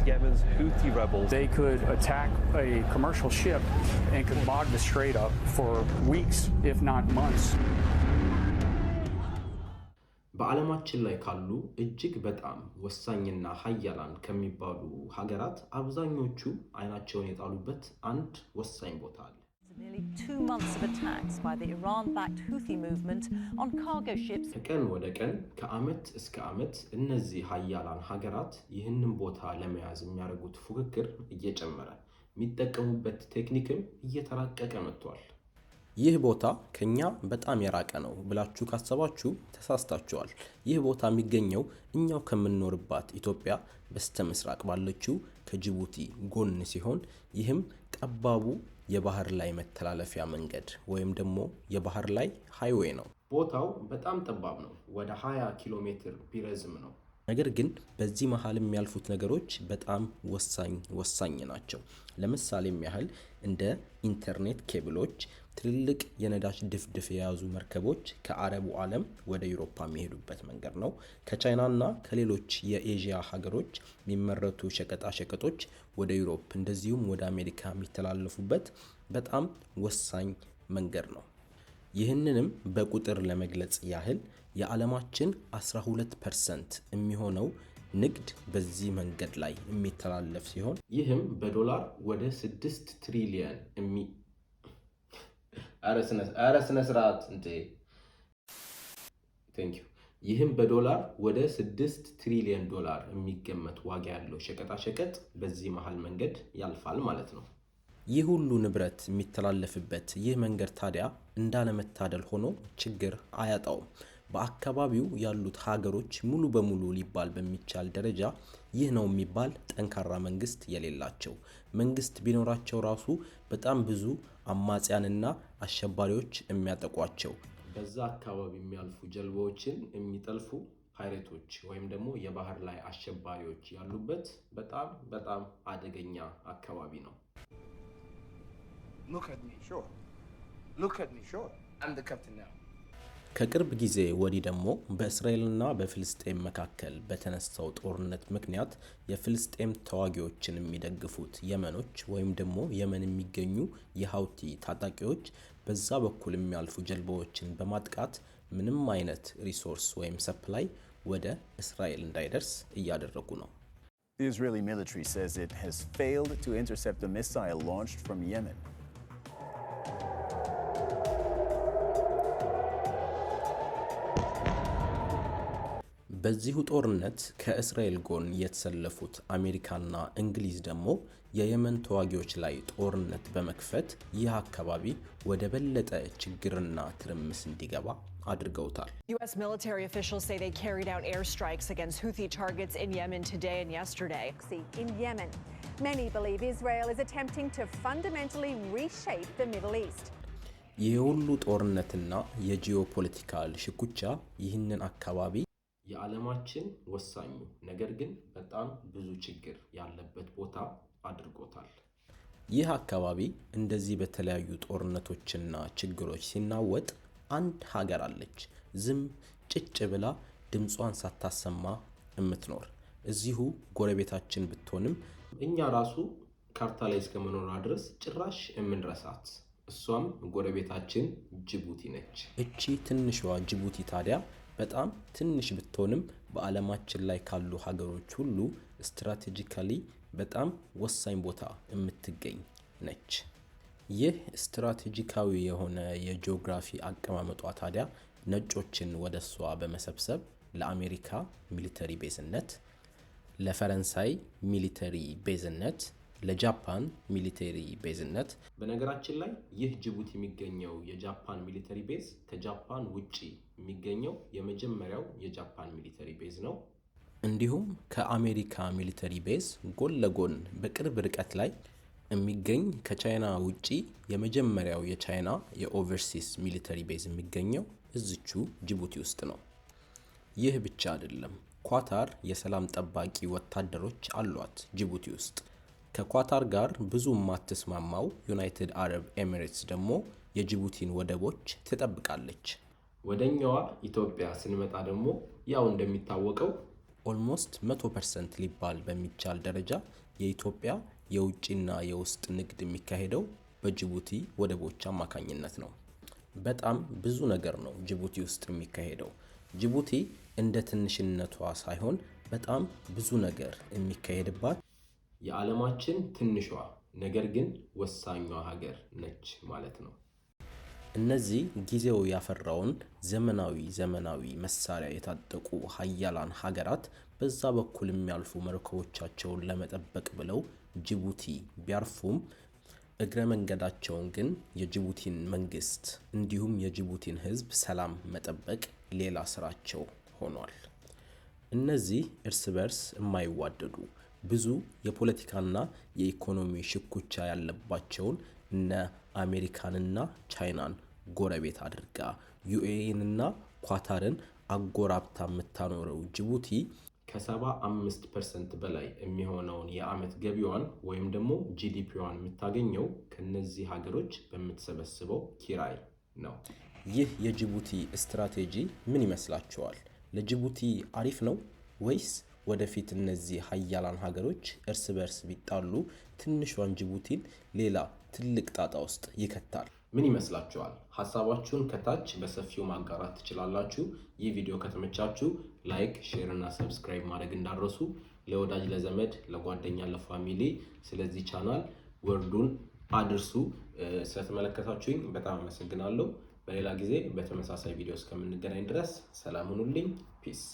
Yemen's Houthi rebels. They could attack a commercial ship and could bog the strait up for weeks, if not months. በዓለማችን ላይ ካሉ እጅግ በጣም ወሳኝና ሀያላን ከሚባሉ ሀገራት አብዛኞቹ አይናቸውን የጣሉበት አንድ ወሳኝ ቦታ አለ። Nearly 2 months of attacks by the Iran backed Houthi movement on cargo ships. ከቀን ወደ ቀን፣ ከዓመት እስከ ዓመት እነዚህ ሀያላን ሀገራት ይህንን ቦታ ለመያዝ የሚያደርጉት ፉክክር እየጨመረ፣ የሚጠቀሙበት ቴክኒክም እየተራቀቀ መጥቷል። ይህ ቦታ ከኛ በጣም የራቀ ነው ብላችሁ ካሰባችሁ ተሳስታችኋል። ይህ ቦታ የሚገኘው እኛው ከምንኖርባት ኢትዮጵያ በስተ ምስራቅ ባለችው ከጅቡቲ ጎን ሲሆን ይህም ጠባቡ የባህር ላይ መተላለፊያ መንገድ ወይም ደግሞ የባህር ላይ highway ነው። ቦታው በጣም ጠባብ ነው። ወደ 20 ኪሎ ሜትር ቢረዝም ነው። ነገር ግን በዚህ መሀል የሚያልፉት ነገሮች በጣም ወሳኝ ወሳኝ ናቸው። ለምሳሌም ያህል እንደ ኢንተርኔት ኬብሎች፣ ትልልቅ የነዳጅ ድፍድፍ የያዙ መርከቦች ከአረቡ ዓለም ወደ ዩሮፓ የሚሄዱበት መንገድ ነው። ከቻይናና ከሌሎች የኤዥያ ሀገሮች የሚመረቱ ሸቀጣ ሸቀጦች ወደ ዩሮፕ እንደዚሁም ወደ አሜሪካ የሚተላለፉበት በጣም ወሳኝ መንገድ ነው። ይህንንም በቁጥር ለመግለጽ ያህል የዓለማችን 12% የሚሆነው ንግድ በዚህ መንገድ ላይ የሚተላለፍ ሲሆን ይህም በዶላር ወደ 6 ትሪሊየን የሚ ኧረ ስነ ስርዓት እንዴ፣ thank you። ይህም በዶላር ወደ 6 ትሪሊየን ዶላር የሚገመት ዋጋ ያለው ሸቀጣሸቀጥ በዚህ መሀል መንገድ ያልፋል ማለት ነው። ይህ ሁሉ ንብረት የሚተላለፍበት ይህ መንገድ ታዲያ እንዳለመታደል ሆኖ ችግር አያጣውም። በአካባቢው ያሉት ሀገሮች ሙሉ በሙሉ ሊባል በሚቻል ደረጃ ይህ ነው የሚባል ጠንካራ መንግስት የሌላቸው፣ መንግስት ቢኖራቸው ራሱ በጣም ብዙ አማጽያንና አሸባሪዎች የሚያጠቋቸው፣ በዛ አካባቢ የሚያልፉ ጀልባዎችን የሚጠልፉ pirate ኦች ወይም ደግሞ የባህር ላይ አሸባሪዎች ያሉበት በጣም በጣም አደገኛ አካባቢ ነው። Look at me. Sure. Look at me. Sure. I'm the captain now. ከቅርብ ጊዜ ወዲህ ደግሞ በእስራኤልና በፍልስጤም መካከል በተነሳው ጦርነት ምክንያት የፍልስጤም ተዋጊዎችን የሚደግፉት የመኖች ወይም ደግሞ የመን የሚገኙ የሀውቲ ታጣቂዎች በዛ በኩል የሚያልፉ ጀልባዎችን በማጥቃት ምንም አይነት resource ወይም supply ወደ እስራኤል እንዳይደርስ እያደረጉ ነው። The Israeli military says it has failed to intercept a missile launched from Yemen. በዚሁ ጦርነት ከእስራኤል ጎን የተሰለፉት አሜሪካና እንግሊዝ ደግሞ የየመን ተዋጊዎች ላይ ጦርነት በመክፈት ይህ አካባቢ ወደ በለጠ ችግርና ትርምስ እንዲገባ አድርገውታል። U.S. military officials say they carried out airstrikes against Houthi targets in Yemen today and yesterday. In Yemen. Many believe Israel is attempting to fundamentally reshape the Middle East. ይህ ሁሉ ጦርነትና የ geopolitical ሽኩቻ ይህንን አካባቢ የዓለማችን ወሳኙ ነገር ግን በጣም ብዙ ችግር ያለበት ቦታ አድርጎታል። ይህ አካባቢ እንደዚህ በተለያዩ ጦርነቶችና ችግሮች ሲናወጥ አንድ ሀገር አለች፣ ዝም ጭጭ ብላ ድምጿን ሳታሰማ የምትኖር፣ እዚሁ ጎረቤታችን ብትሆንም እኛ ራሱ ካርታ ላይ እስከመኖሯ ድረስ ጭራሽ የምንረሳት፣ እሷም ጎረቤታችን ጅቡቲ ነች። እቺ ትንሿ ጅቡቲ ታዲያ በጣም ትንሽ ብትሆንም በዓለማችን ላይ ካሉ ሀገሮች ሁሉ strategically በጣም ወሳኝ ቦታ የምትገኝ ነች። ይህ ስትራቴጂካዊ የሆነ የጂኦግራፊ አቀማመጧ ታዲያ ነጮችን ወደ እሷ በመሰብሰብ ለአሜሪካ military base ነት፣ ለፈረንሳይ military base ነት፣ ለጃፓን military base ነት፣ በነገራችን ላይ ይህ ጅቡቲ የሚገኘው የጃፓን military base ከጃፓን ውጪ የሚገኘው የመጀመሪያው የጃፓን military base ነው። እንዲሁም ከአሜሪካ military base ጎን ለጎን በቅርብ ርቀት ላይ የሚገኝ ከቻይና ውጪ የመጀመሪያው የቻይና የ overseas military base የሚገኘው እዝቹ ጅቡቲ ውስጥ ነው። ይህ ብቻ አይደለም። ኳታር የሰላም ጠባቂ ወታደሮች አሏት ጅቡቲ ውስጥ። ከኳታር ጋር ብዙ የማትስማማው ዩናይትድ አረብ ኤሚሬትስ ደግሞ የጅቡቲን ወደቦች ትጠብቃለች። ወደኛዋ ኢትዮጵያ ስንመጣ ደግሞ ያው እንደሚታወቀው Almost 100% ሊባል በሚቻል ደረጃ የኢትዮጵያ የውጭና የውስጥ ንግድ የሚካሄደው በጅቡቲ ወደቦች አማካኝነት ነው። በጣም ብዙ ነገር ነው ጅቡቲ ውስጥ የሚካሄደው። ጅቡቲ እንደ ትንሽነቷ ሳይሆን በጣም ብዙ ነገር የሚካሄድባት የዓለማችን ትንሿ ነገር ግን ወሳኟ ሀገር ነች ማለት ነው። እነዚህ ጊዜው ያፈራውን ዘመናዊ ዘመናዊ መሳሪያ የታጠቁ ሀያላን ሀገራት በዛ በኩል የሚያልፉ መርከቦቻቸውን ለመጠበቅ ብለው ጅቡቲ ቢያርፉም፣ እግረ መንገዳቸውን ግን የጅቡቲን መንግስት እንዲሁም የጅቡቲን ሕዝብ ሰላም መጠበቅ ሌላ ስራቸው ሆኗል። እነዚህ እርስ በርስ የማይዋደዱ፣ ብዙ የፖለቲካና የኢኮኖሚ ሽኩቻ ያለባቸውን እነ አሜሪካንና ቻይናን ጎረቤት አድርጋ፣ UAE ንና ኳታርን አጎራብታ የምታኖረው ጅቡቲ ከ75% በላይ የሚሆነውን የዓመት ገቢዋን ወይም ደግሞ GDP ዋን የምታገኘው ከነዚህ ሀገሮች በምትሰበስበው ኪራይ ነው። ይህ የጅቡቲ ስትራቴጂ ምን ይመስላችኋል? ለጅቡቲ አሪፍ ነው ወይስ ወደፊት እነዚህ ሀያላን ሀገሮች እርስ በርስ ቢጣሉ ትንሿን ጅቡቲን ሌላ ትልቅ ጣጣ ውስጥ ይከታል? ምን ይመስላችኋል? ሀሳባችሁን ከታች በሰፊው ማጋራት ትችላላችሁ። ይህ ቪዲዮ ከተመቻችሁ like፣ share እና subscribe ማድረግ እንዳትረሱ። ለወዳጅ ለዘመድ፣ ለጓደኛ፣ ለ family ስለዚህ ቻናል ወርዱን አድርሱ። ስለተመለከታችሁኝ በጣም አመሰግናለሁ። በሌላ ጊዜ በተመሳሳይ ቪዲዮ እስከምንገናኝ ድረስ ሰላም ሁኑልኝ። Peace.